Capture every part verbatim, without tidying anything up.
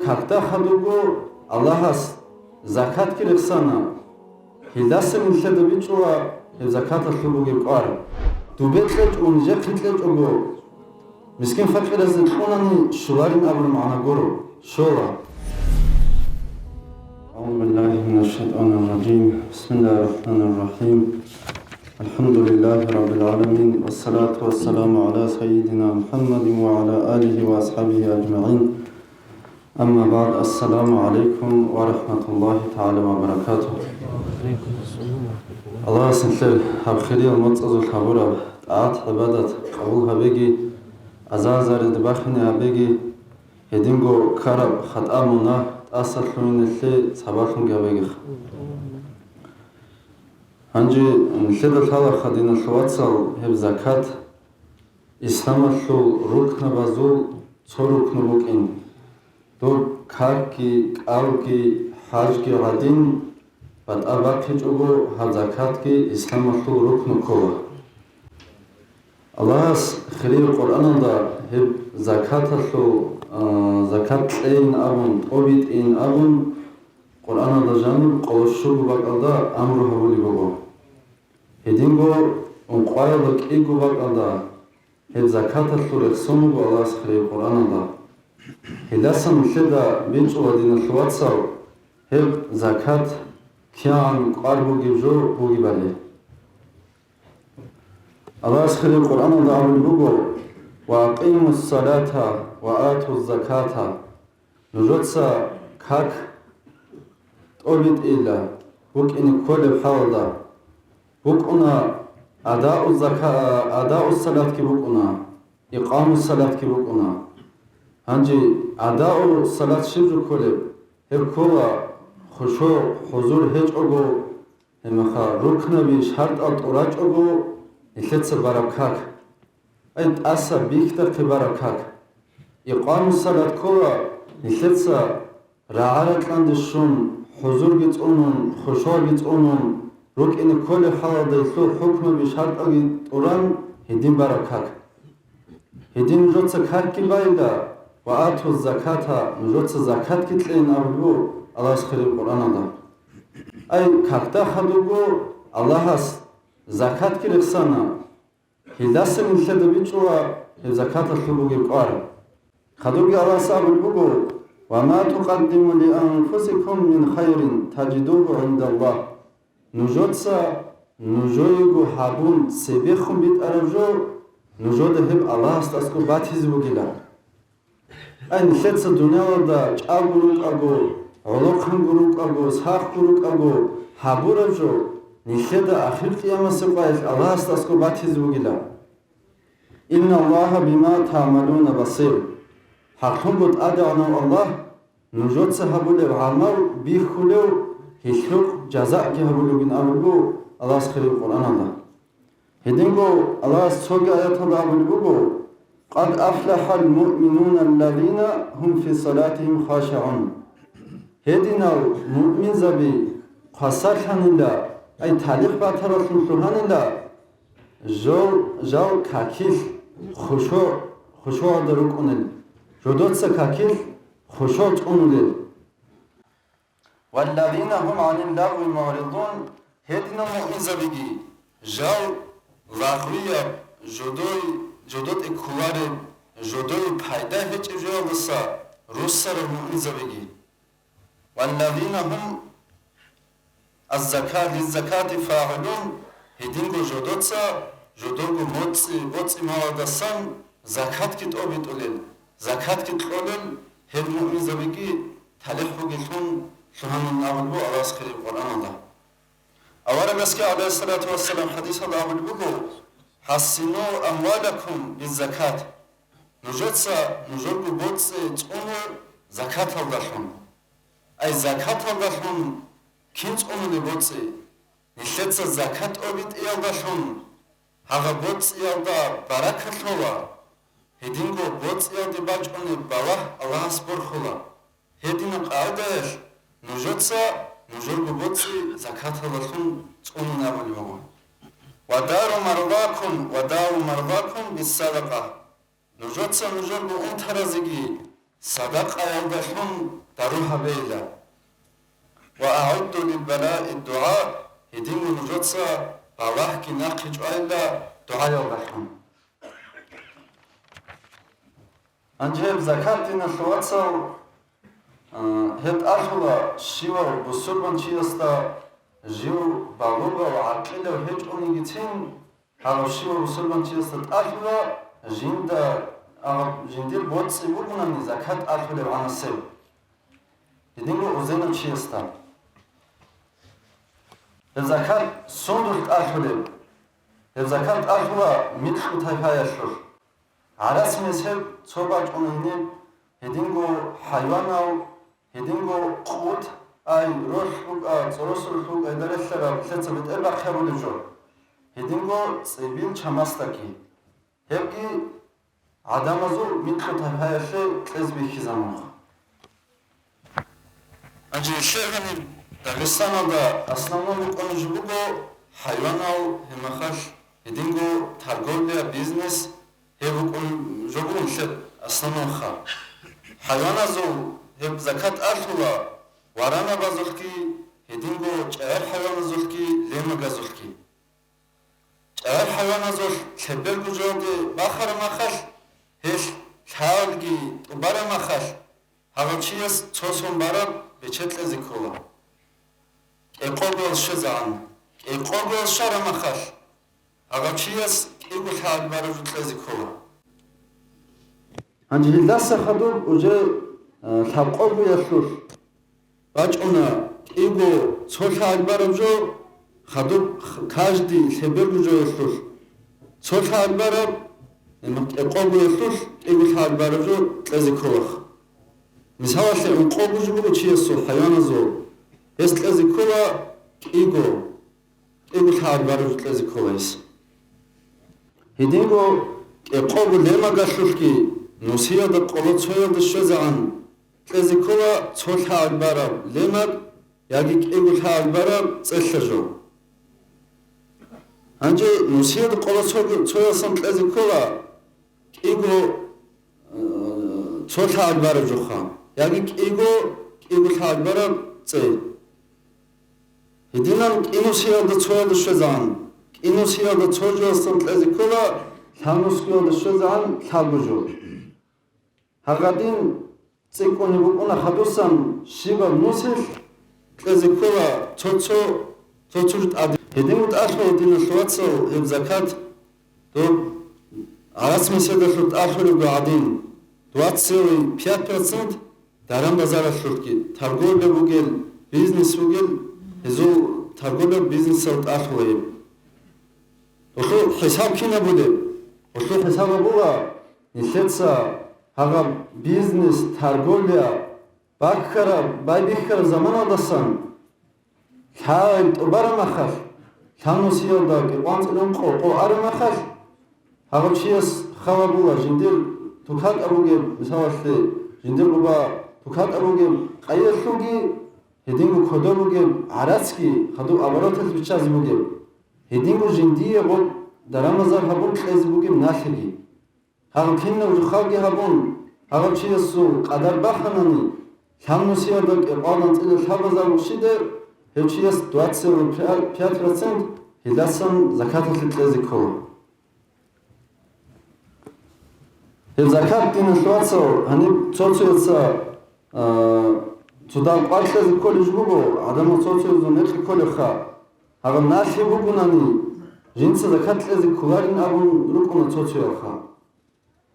Какда хадубго Аллагьас закатги рехсана, гьелдаса нилъеда бичӀчӀула гьеб закаталъул бугеб кӀвар. Дубе кьечӀо, нижехъе кьечӀого, мискин-факъиразе кьунани щоларин абураб магӀна гуро, щола. أعوذ بالله من الشيطان الرجيم. بسم الله الرحمن الرحيم. الحمد لله رب العالمين. والصلاة والسلام على سيدنا محمد وعلى آله وأصحابه أجمعين. أما بعد. السلام عليكم ورحمة الله تعالى وبركاته. Аллагьас нилъер гьаб хириял моцӀазул гьабураб тӀагӀат-гӀибадат къабул гьабеги, азар-азарилда бахине гьабеги, гьединго ккараб хатӀа-мунагь тӀаса лъугьиналъе сабаблъунги гьабегиха. Гьанже нилъеда лъалаха, диналъул вацал, гьеб закат исламалъул рукнабазул цо рукну букӀин. Доб какги, кӀалги, хӀажги гӀадин, батӀа бахъичӀого, гьаб закатги исламалъул рукну ккола. Аллагьас хирияб Къуръаналда гьеб закаталъул, а, закат кьейин абун, тӀобитӀейин абун, Къуръаналда жаниб къоло щуго бакӀалда амру гьабулеб буго. Гьединго ункъоялда кӀиго бакӀалда гьеб закаталъул рехсон буго Аллагьас хирияб Къуръаналда. Гьелдасан нилъеда бичӀчӀула, диналъул вацал, гьеб закат кигӀан кӀвар бугеб жо бугебали. Аллагьас хирияб Къуръаналда абулеб буго: «Ва акъимус салата ва атуз заката». Нужеца как тӀобитӀила, букӀине кколеб хӀалалда. БукӀуна адау зака-, адау салатги букӀуна, икъаму салатги букӀуна. Гьанже адау салат щиб жо кколеб? Гьеб ккола хушугӀ, хӀузур гьечӀого, гьебмехалъ рукнаби шартӀал тӀурачӀого, нилъеца бараб как. Ай, тӀаса бихьдахъе бараб как. Икъаму салат ккола нилъеца рагӀа-ракьанде щун, хӀузурги цӀунун, хушугӀги цӀунун, рукӀине кколеб хӀалалда гьелъул хӀукмаби шартӀалги тӀуран гьедин бараб как. Гьедин нужеца какги байила ва ату заката, нужеца закатги кьейин абулеб буго Аллагьас хирияб Къуръаналда. Ай, какда хадубго Аллагьас закатги рехсана, гьелдаса нилъеда бичӀчӀула гьеб закаталъул бугеб кӀвар. Хадубги Аллагьас абулеб буго: «Ва ма тукъаддиму ли анфусикум мин хайрин тажидугьу гӀиндаллагь». Нужеца нужоего гьабун цебехун битӀараб жо нужеда гьеб Аллагьасда аскӀоб батизе бугила. Ай, нилъеца дуниялалда чӀаго рукӀаго, гӀолохъанго рукӀаго, сахго рукӀаго гьабураб жо нилъеда ахир къиямасеб къоялъ Аллагьасда аскӀоб батизе бугила. «Инналлагьа бима таъмалуна басир». ХӀакълъунго ТӀадегӀанав Аллагь нужеца гьабулеб гӀамал бихьулев, гьелъухъ жазаги гьабулевгин абулеб буго Аллагьас хирияб Къуръаналда. Гьединго Аллагьас цоги аяталда абулеб буго: «Къад афлахӀал муъминуна аллазина гьум фи салатигьим хашигӀун». Гьединал муъминзаби хвасарлъанила, ай, талихӀ батараллъун лъугьанила, жол, жал какилъ хушугӀ, хушугӀалда рукӀунел, жодоца какилъ хушугӀ цӀунулел. «Валлазина гьум гӀанил лагъви мугӀридун», гьединал муъминзабиги, жал лагъвияб, жодой, жодотӀе кколареб, жодое пайда гьечӀеб жоялдаса руссарал муъминзабиги. «Валлазина гьум аз-зака-, лиз-закати фагӀилун», гьединго жодоца, жодорго моцӀи-, боцӀи-малалдасан закатги тӀобитӀулел, закатги кьолел гьел муъминзабиги талихӀ бугеллъун лъугьанин абулеб буго Аллагьас хирияб Къуръаналда. Аварагасги, гӀалайгьиссалату вассалам, хадисалда абулеб буго: «ХӀассину амвалакум биз-закат». Нужеца нужерго боцӀи цӀунул закаталдалъун. Ай, закаталдалъун кин цӀунулеб боцӀи? Нилъеца закат тӀобитӀиялдалъун гьагъа боцӀиялда баракат лъола, гьединго боцӀиялде бачӀунеб балагь Аллагьас борхула. Гьединаб къагӀидаялъ нужеца нужерго боцӀи закаталдалъун цӀунун абулеб буго: «Ва дару мардакум, ва дару мардакум биссадакъа». Нужеца нужерго унтаразеги, садакъаялдалъун дару гьабейила. Ва агӀудду лил балаи дугӀа, гьединго нужеца балагьги нахъе чӀвайила дугӀаялдалъун. Гьанже гьеб закат, диналъул вацал, а, гьеб тӀалъула щивав бусурбанчиясда, жив балугъав, гӀакъилав гьечӀонигицин, гьаб щивав бусурбанчиясда тӀалъула жинда, а, жиндир боцӀи бугунани закат тӀалъулеб гӀанасеб, гьединго узенав чиясда. Гьеб закат сундулъ тӀалъулеб? Гьеб закат тӀалъула микьу тайпаялъулъ. ГӀарац-месед цо бачӀун гьениб, гьединго хӀайванал, гьединго къут, ай, ролъ букӀа, цӀоросо ролъ букӀа, гьелда релълъараб, лъеца бетӀер бахъи гьабулеб жо, гьединго цӀибил чамасдаги. Гьебги гӀадамазул микьу тайпаялъе кьезе бихьизабуна. Гьанже гьелъие гьаниб Дагъистаналда основном букӀунеб жо буго хӀайванал, гьеб мехалъ гьединго торговля, бизнес, гьеб букӀун жо буго нилъер основнойха. ХӀайваназул гьеб закат тӀалъула варанабазулъги, гьединго чӀегӀер хӀайваназулъги, лемагазулъги. ЧӀагӀар хӀайваназулъ лъеберго жоялде бахараб мехалъ, гьелъ лъагӀалги тӀубараб мехалъ, гьагъав чияс цо сон бараб бече кьезе ккола. КӀикъогоял щвезегӀан, кӀикъогоял щвараб мехалъ, гьагъав чияс кӀиго лъагӀалги бараб жо кьезе ккола. Гьанже гьелдаса хадуб уже, а, лъабкъогоялъулъ бачӀуна кӀиго цо лъагӀалги бараб жо, хадуб х-, каждый лъеберго жоялъулъ цо лъагӀалги бараб, гьеб мехалъ кӀикъогоялъулъ кӀиго лъагӀалги бараб жо кьезе ккола. Мисалалъе, ункъого жо буго чиясул хӀайваназул, гьес кьезе ккола кӀиго. КӀиго лъагӀалги бараб жо кьезе ккола гьес. Гьединго кӀикъого лемагалъулъги нусиялда къоло цоялда щвезегӀан кьезе ккола цо лъагӀалги бараб лемаг яги кӀиго лъагӀалги бараб цӀелъа жо. Гьанже нусиялда къоло цо-, цоялдасан кьезе ккола кӀиго, э, цо лъагӀалги бараб жоха, яги кӀиго, кӀиго лъагӀалги бараб цӀе. Гьединан кӀинусиялда цоялда щвезегӀан, кӀинусиялда цо жоялдасан кьезе ккола лъабнусиялда щвезегӀан лъабго жо. Гьагъадин цӀикӀкӀунеб букӀуна хадусан щибаб нусилъ кьезе ккола цо-цо, цо-цо жо тӀаде. Гьедин тӀалъула, диналъул вацал, гьеб закат доб гӀарац-меседалъул тӀалъулебго гӀадин, двадцать целых пять процент даран-базаралъулъги, торговля бугел, бизнес бугел, гьезул торговля бизнесал тӀалъула гьеб. Гьелъул хӀисаб кинаб бугеб? Гьелъул хӀисаб буго, нилъеца гьагъаб бизнес, торговля баккараб, байбихьараб заманалдасан лъагӀел тӀубараб мехалъ, лъабнусиялда кӀикъоялда ункъо къо араб мехалъ, гьагъав чияс хал гьабула жиндир тукатӀа бугеб, мисалалъе, жиндир гъоба тукатӀа бугеб къайиялъулги, гьединго кодоб бугеб гӀарацги хадуб обороталъ биччазе бугеб, гьединго жиндие гъоб даран-базар гьабун кьезе бугеб налъиги. Гьал кинаб жо халги гьабун, гьагъав чиясул къадар баханани, лъабнусиялда кӀикъоялда анцӀила лъабазарулщида, гьев чияс двадцать пять процент гьелдасан закаталъе кьезе ккола. Гьеб закат, диналъул вацал, гьаниб цо-цояца, а, цо дагьаб кӀвар кьезе кколеб жо буго, гӀадамал цо-цоязул мекъи кколебха. Гьаб налъи бугунани, жинца закат кьезе кколарин абун рукӀуна цо-цоялха.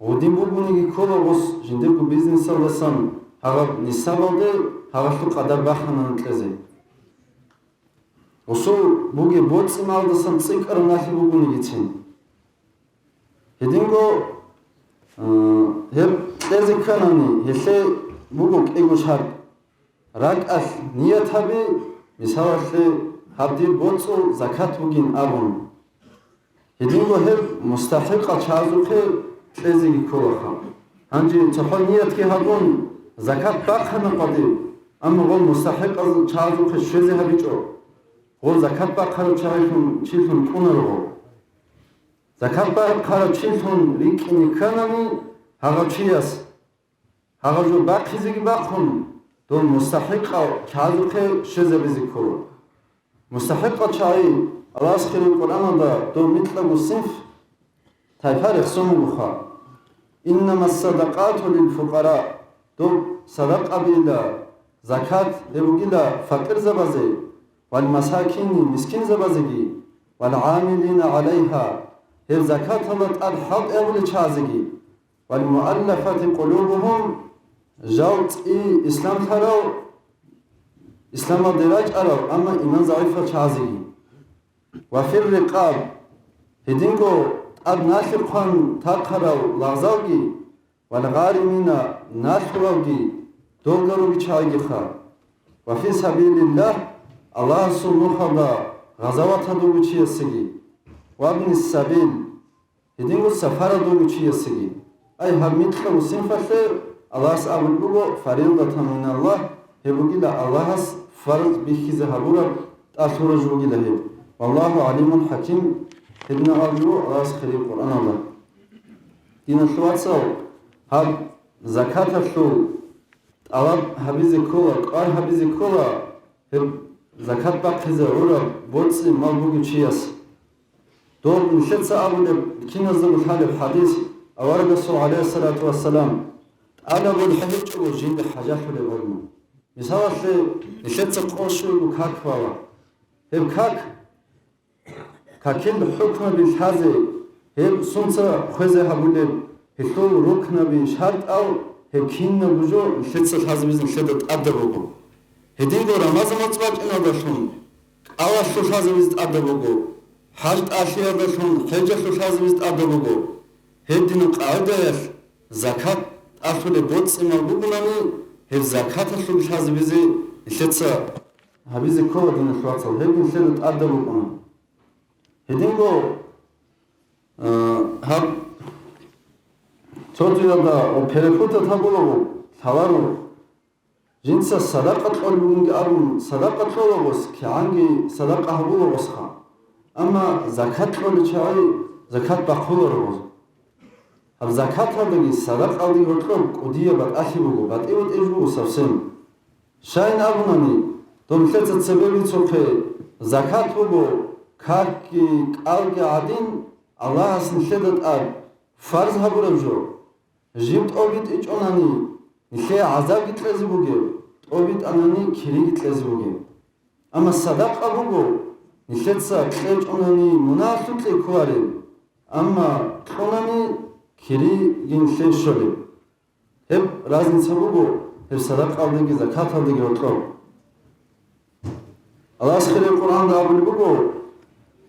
Гъудин бугониги ккола гъос жиндирго бизнесалдасан гьагъаб нисабалде гьагъалъул къадар баханани кьезе. Гъосул бугеб боцӀи-малдасан цӀикӀкӀараб налъи бугонигицин. Гьединго, э, гьеб кьезе кканани, гьелъе буго кӀиго шартӀ. РакӀалъ ният гьабе, мисалалъе, гьаб дир боцӀул закат бугин абун. Гьединго гьеб мустахӀикъал чагӀазухъе кьезеги кколаха. Гьанже цохӀо ниятги гьабун, закат бахъана къватӀиб, амма гъол мустахӀикъал чагӀазухъе щвезе гьабичӀо, гъол закат бахъарав чагӀилъун чилъун кӀунаро гъо. Закат бахъарав чилъун рикӀкӀине кканани, гьагъав чияс Гьагъаб жо бахъизеги бахъун, дол мустахӀикъал чагӀазухъе щвезабизе ккола. МустахӀикъал чагӀи, Аллагьас хирив Къуръаналда дов микьабго синф, тайпа рехсон бугоха. Иннама садакъату лил фукъара, доб садакъабила, закат гьеб бугила факъирзабазе, вал масакини, мискинзабазеги, вал гӀамилина гӀалайха, гьеб закаталда тӀад хӀалтӀи гьабулел чагӀазеги, вал муаллафати къулубугьум, жал цӀи ислам лъарал, исламалде рачӀарал, амма иман загӀипал чагӀазеги. Ва фир рикъаб, гьединго тӀад налъи хъван тахъарал лагъзалги, вал гъаримина, налъуралги, долго ругел чагӀигиха. Ва фи сабилиллагь, Аллагьасул нухалда гъазаваталда вугев чиясеги, вабни сабил, гьединго сапаралда вугев чиясеги. Ай гьаб микьабго синфалъе Аллагьас абулеб буго, фаридатан миналлагь, гьеб бугила Аллагьас фарз бихьизе гьабураб, тӀад лъураб жо бугила гьеб. Валлагьу гӀалимун хӀаким, гьединаб абулеб буго Аллагьас хирив Къуръаналда. Диналъул вацал, гьаб закаталъул тӀалаб гьабизе ккола, кӀвар гьабизе ккола, гьеб закат бахъизе гӀураб боцӀи-мал бугев чияс. Доб нилъеца абулеб, киназдаго лъалеб хӀадис, аварагасул, гӀалайгьиссалату вассалам, тӀалабул гьечӀого жинда хӀажалъулеб гӀолму. Мисалалъе, нилъеца къо щуего как бала. Гьеб как, какил хӀукмаби лъазе, гьеб сунца хвезе гьабулеб, гьелъул рукнаби, шартӀал, гьеб кинабго жо нилъеца лъазабизе нилъеда тӀадаб буго. Гьединго Рамазан моцӀ бачӀиналдалъун кӀалалъул лъазабизе тӀадаб буго, хӀаж тӀалъиялдалъун хӀежалъул лъазабизе тӀадаб буго. Гьединаб къагӀидаялъ закат тӀалъулеб боцӀи-мал бугунани, гьеб закаталъул лъазабизе нилъеца гьабизе ккола, диналъул вацал, гьеб нилъеда тӀадаб букӀуна. Гьединго, а, гьаб цо-цоялда ва перепутать гьабулаго лъаларо, жинца садакъа кьолеб бугинги абун, садакъа кьолагос, кигӀанги садакъа гьабулагосха. Амма закат кьолел чагӀи закат бахъуларо гъоз. Гьаб закаталдаги садакъалдаги гьоркьоб кӀудияб батӀалъи буго, батӀи-батӀи жо буго совсем. Щайин абунани, доб нилъеца цебе бицухъе, закат буго какги кӀалги гӀадин, Аллагьас нилъеда тӀад фарз гьабураб жо. Жиб тӀобитӀичӀонани, нилъее гӀазабги кьезе бугеб, тӀобитӀанани, кириги кьезе бугеб. Амма садакъа буго, нилъеца кьечӀонани, мунагьалъукье кколареб, амма кьунани, кириги нилъее щолеб. Гьеб разница буго, гьеб садакъалдаги закаталдаги гьоркьоб. Аллагьас хирияв Къуръанда абулеб буго: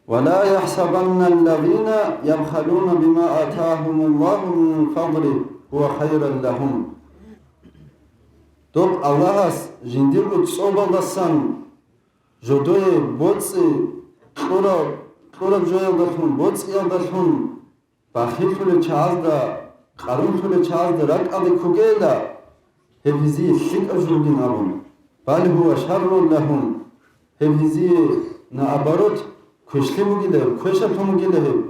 «Ва ла яхӀсабанна аллазина ябхалуна бима атагьумуллагьу мин фадлигь гьува хайран лагьум». Доб Аллагьас жиндирго цӀобалдасан жодое боцӀи кьураб, кьураб жоялдалъун, боцӀиялдалъун бахиллъулел чагӀазда, къарумлъулел чагӀазда ракӀалде ккогейилан, гьеб гьезие лъикӀаб жо бугин абун. Бал гьува шаррун лагьум, гьеб гьезие, наоборот, квешлъи бугила гьеб, квешалъун бугила гьеб.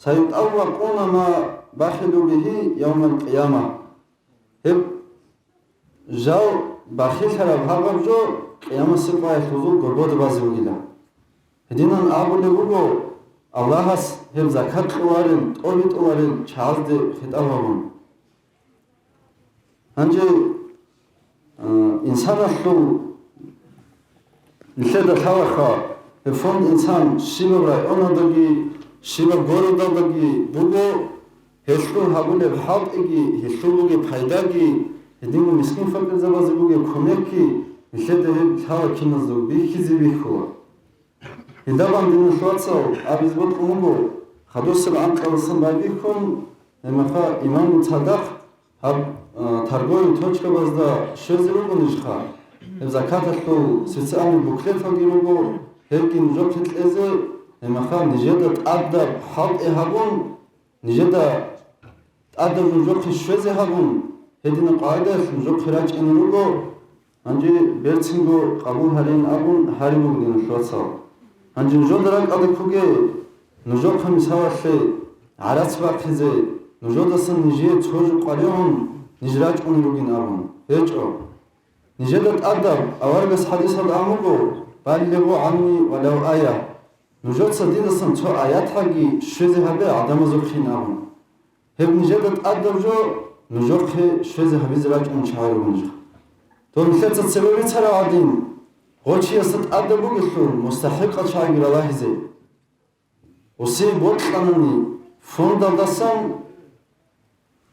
СаютӀаввакъуна ма бахилу бигьи явмал къияма. Гьеб жал бахиллъараб гьабаб жо къиямасеб къоялъ гьезул горбода базе бугила. Гьединан абулеб буго Аллагьас гьеб закат кьоларел, тӀобитӀуларел чагӀазде хитӀаб гьабун. Гьанже, а, инсаналъул нилъеда лъалаха, гьеб фонд инсан щибаб районалдаги, щибаб городалдаги буго, гьелъул гьабулеб хӀалтӀиги, гьелъул бугеб пайдаги, гьединго мискин-факъирзабазе бугеб кумекги нилъеда гьеб лъала киназдаго бихьизе бихьула. Гьелдабан, диналъул вацал, абизе бокьун буго, хадусеб анкьалдасан байбихьун, гьебмехалъ имамгун цадахъ гьаб, а, торговый точкабазда щвезе руго нижеха. Гьеб закаталъул социальный буклеталги руго, гьебги нужехъе кьезе, гьебмехалъ нижеда тӀадаб хӀалтӀи гьабун, нижеда тӀадаб нужехъе щвезе гьабун, гьединаб къагӀидаялъ нужехъе рачӀине руго, гьанже берцинго къабул гьарейин абун гьариб буго, диналъул вацал. Гьанже нужеда ракӀалде ккоге, нужехъе мисалалъе гӀарац бахъизе, нужедасан нижее цо жо къваригӀун, ниж рачӀунел ругин абун. ГьечӀо. Нижеда тӀадаб аварагас хӀадисалда абун буго: «Баллигъу гӀанни валав ая». Нужеца дидасан цо аятгӀаги щвезе гьабе гӀадамазухъин абун. Гьеб нижеда тӀадаб жо, нужехъе щвезе гьабизе рачӀунел чагӀи руго ниж. Дун нилъеца цебе бицарав гӀадин, гъочиясда тӀадаб бугелъул мустахӀикъал чагӀиги ралагьизе. Гъосие бокьанани фондалдасан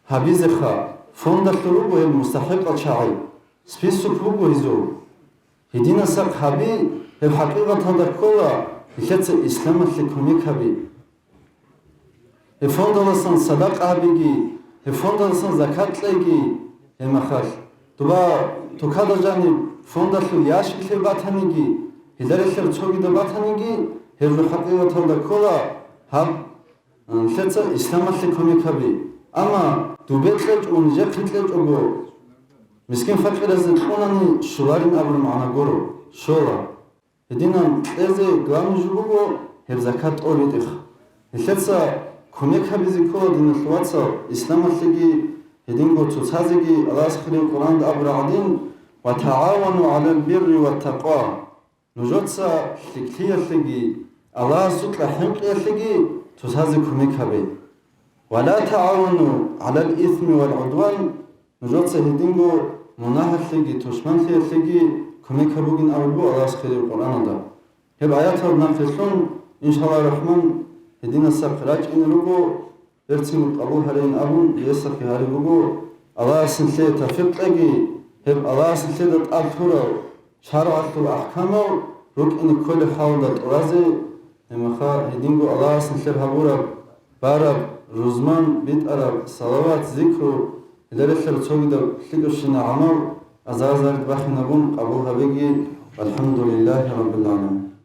гьабизеха, фондалъур руго гьел мустахӀикъал чагӀи, список буго гьезул. Гьединасахъ гьаби, гьеб хӀакъикъаталда ккола, нилъеца исламалъе кумек гьаби. Гьеб фондалдасан садакъа гьабиги, гьеб фондалдасан закат кьеги, гьеб мехалъ. Дуба тукада жаниб фондалъул ящиклъи батаниги, гьеларелъер цогидаб батаниги, гьеб жо хӀакъикъаталда ккола, гьаб, м, нилъеца исламалъе кумек гьаби. Амма дубе кьечӀого, нижехъе кьечӀого, мискин-факъиразе кьунани щоларин абураб магӀна гуро, щола. Гьединан кьезе главный жо буго гьеб закат тӀолитӀеха. Нилъеца кумек гьабизе ккола, диналъул вацал, исламалъеги гьединго цоцазеги. Аллагьас хирияв Къуръанда абураб гӀадин: «Ва тагӀавану гӀалал бирри ва такъва». Нужеца лъикӀлъиялъеги, Аллагьасукьа хӀинкъиялъеги цоцазе кумек гьабе. «Ва ла тагӀавану гӀалал исми вал гӀудван». Нужеца гьединго мунагьалъеги тушманлъиялъеги кумек гьабугин абулеб буго Аллагьас хирияв Къуръаналда. Гьеб аятал нахъе лъун, иншаллагь рахман, гьединасахъ рачӀине руго, берцинго къабул гьарейин абун, гьесахъе гьариб буго, Аллагьас нилъее тавфикъ кьеги, гьеб Аллагьас нилъеда тӀад лъурал шаргӀалъул ахӀкамал рукӀине кколеб хӀалалда тӀуразе, гьебмехалъ гьединго Аллагьас нилъер гьабураб, бараб, рузман битӀараб, салават, зикру, гьеларелъер цогидаб лъикӀабщинаб гӀамал азар-азарид бахинабун къабул гьабеги. ВалхӀамдулиллагьи раббил гӀаламин.